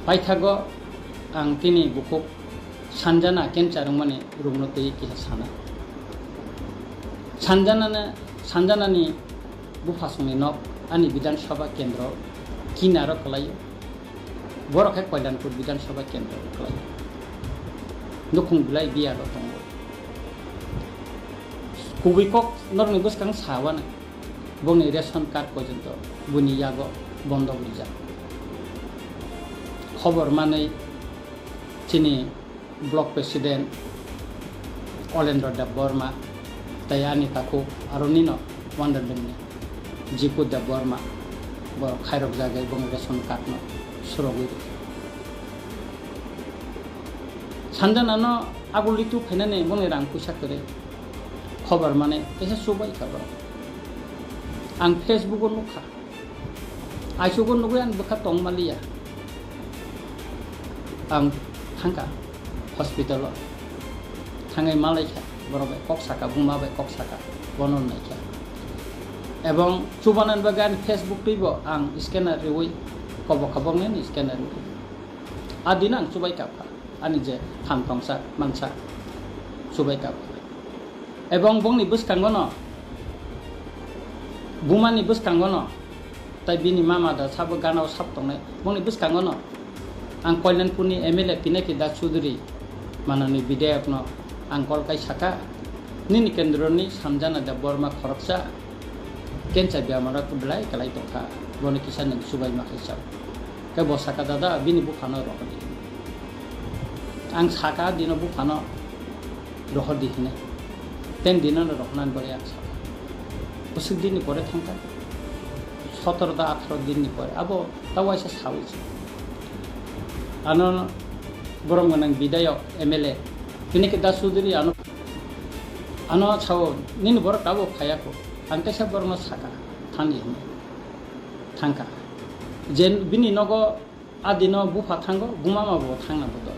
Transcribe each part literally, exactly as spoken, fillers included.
Paithago ang tini bukhuk Sanjana cancer wngmani rukno twi kisa sana. Sanjanana, Sanjanani buphasongni nok ani Bidhan Sabha kendro kinaro kwlaio. Borok khe Koilanpur Bidhan Sabha kendro kwlaio. Nukhung belai biyaro tongo. Kubui kok norokni bwskang sa uanai. Bongni ration card porjonto buni yago bondok rijak. Khobor manwi chini block president Olendra Debbarma tei ani takhuk aro nino Wonder Longni Jipu Debbarma bo khairok jagwi bongni ration card no surogwi rw. Sanjanano agullitu phainani bongni rang puisa kwrwi. Khobor manwi kaisa chubai kha borok. Ang Facebook o nukha. Aisugo nugwi ang bwkha tongmaliya. Ang thangkha hospital o. Thangwi malaikha borok bai kok saka, buma bai kok saka, bono naikha. Ebong chubanani bagwi ani Facebook twibo ang scanner riwi kobokha boknini scanner riwi. A dino ang chubai kapkha, ani je phan tongsa mansa chubai kapkha. Ebong bongni bwskangono, bumani bwskangono, tai bini mama da sabo gana o sap tongnai, bongni bwskangono ang Koilanpurni M L A Pinaki Das Chudhury, manani bidhayokno ang kol kai saka, nini kendroni Sanjana Debbarma khoroksa cancer bemar o belai kwlai tongkha, bono kisa nwng chubai ma khai chao. Khe bo saka, "Dada, bini buphano rohordi." Ang saka, "Dino buphano rohordi," hinwi. Ten dino no rohornani bagwi ang saka. Bwswk dinni pore thangkha. Sotoro da atharo dinni pore. Abo ta waisa sawi se. Ano borom gwnang bidhayok M L A. Pinaki Das Chudhury ano, ano sao, "Nini borok tabuk phaiya kho?" Ang kaisa borokno saka, "Thani," hinwi. Thangkha. Je bini nogo a dino bupha thango, bumama bo thangna bodo.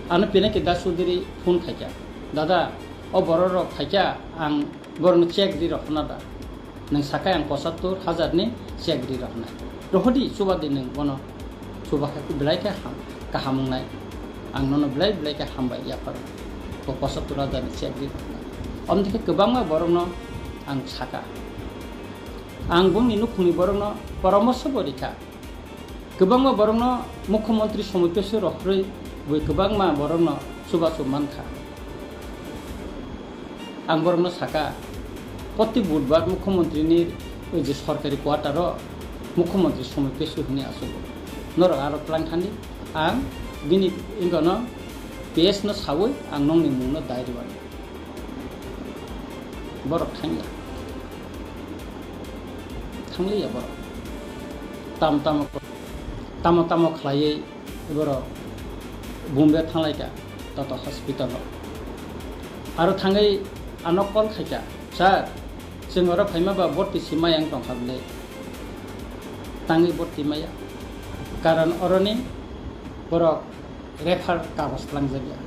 Ano Pinaki Das Chudhury phone khaikha, "Dada, o borok rok khaikha, ang borokno check ri rohorna da? Nwng sakai ang pochattor hajar ni check ri rohornai. Rohordi, chubadi nwng bono, chubakha belai khe ham, kaham wngnai. Ang nono belai belai khe hambai yapharo. Bo pochattor hajar ni check ri rohornai." Omni khe kwbangma borokno ang saka. Ang bongni nukhungni borokno poramorsho bo rikha. Kwbangma borokno Mukhyamantri Somoy Pesu rohorwi bui kwbangma borokno chubachu mankha. Ang borokno saka, proti budbar Mukhyamantrini je sorkari quarter o Mukhyamantri Somoy Pesu hinwi achugo. Norok aro twlang thandi, ang bini wngkano P S no sawi ang nongni mungno dai rwani. Borok thangya. Thangliya borok. Tamo tamo, tamo tamo khlaiwi borok Bombay thanglaikha, toto hospital o. Aro thangwi ano call khaikha, "Sir, chwng oro phaima ba borti si maya wng tongkha bwle?" Tangwi borti maya. Karon oroni borok refer kagoj twlangjakya.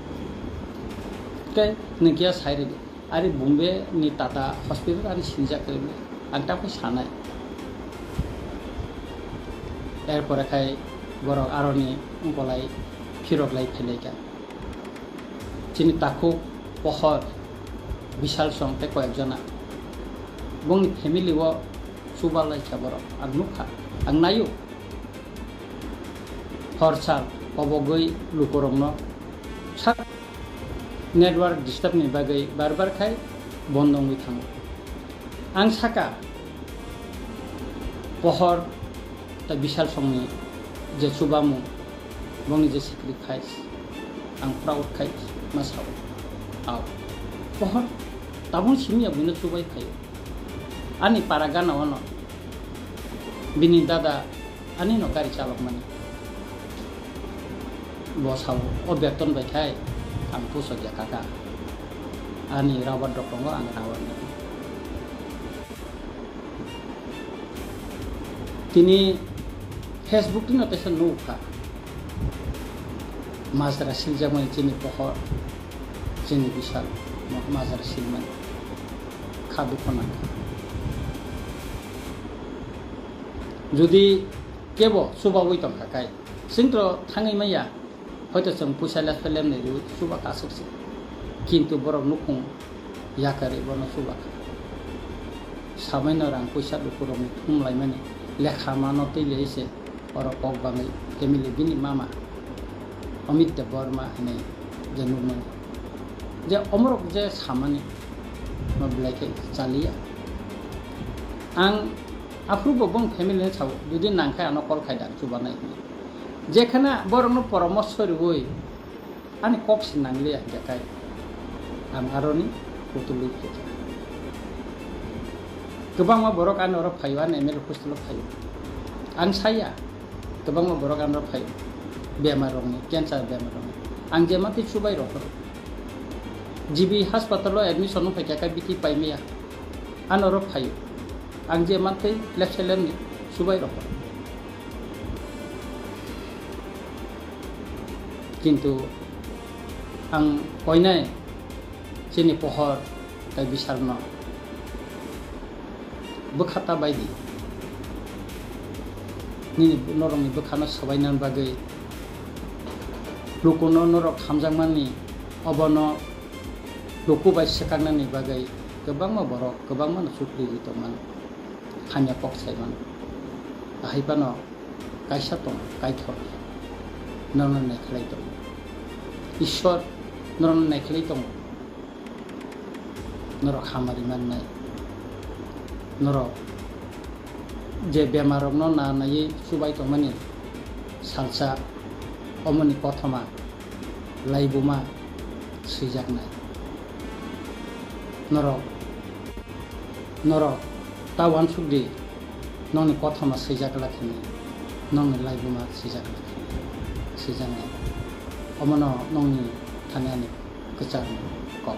Tei nwng kiya sai rwdi. Ari Bombay ni Tata Hospital ani sinijak kwrwi, ang tamo sanai. Erpore khai borok aroni wngkolai phirok lai phailaikha. Chini takhuk pohor Bishal song tei koyek jona. Bongni family o chuba laikha borok. Ang nukha, ang naio. Hor sal kobogwi lukurokno sak network disturb ni bagwi bar bar khai bondo wngwi thango. Ang saka, pohor tei Bishal songni je chubamung, bongni je sacrifice, ang proud khai ma sao. Ao, pohor tabung simi ya buino chubai phaio. Ani para gana ono bini dada ani no gari chalokmani. Bo sao, o beton bai khai ang pusok ya kaka. Ani rubber dok tongo, ang rubber nai. Tini Facebook tino teisa nukha. Majra siljakmani chini pohor, chini Bishal, majra silmani. Kha dukho nangkha. Jodi kebo chubawi tongkha khai, Chwngtro thangwi maya, hoito chwng puisa lep selem ni rwi chuba ka aswk se. Kintu borok nukhung yakarwi bono chuba kha. Samaino rang puisa lukurokni thum laimani lekha mano twi lei se oro kok bangwi family bini mama Amit Debbarma hinwi je nukmani. Je omorok je samani no belai khe chaliya. Ang aphuru bo bong family ni sao, jodi nang khe ano call khai da chubanai hinwi. Jekhana borokno poramorsho riwi ani kok se nangliya hingkha khe ang aroni kutulwi khe. Kwbangma borok ani oro phaio, ani M L A hostel o phaio. Ang saya, kwbangma borok ani oro phaio. Bemar rokni, cancer bemar rokni. Ang je matwi chubai rok. G B hospital o admission wng phaikha khe biti paimaya. Ano oro phaio. Ang je mantwi left side ni subai rok. Kintu ang koinai chini pohor tai bisarno bwkha ta bai di. Nini norokni bwkhano swbainani bagwi, lukuno norok hamjakmani, obono luku bai swkaknani bagwi kwbangma borok kwbangmano chukriwi tongmani, hamya kok saimano. Ahai phano kaisa tongo, Kaitor norokno naikhlai tongo. Ishwar norokno naikhlai tongo. Norok hamari mannai. Norok je bemarrokno nanaiwi chubai tongmani salsa omoni kothoma laibuma swijaknai. Norok, norok ta uansukdi, nokni kothoma swijak glak hinwi, nokni laibuma swijak glak hinwi swijaknai. Omono nokni thani ani kwchangni kok.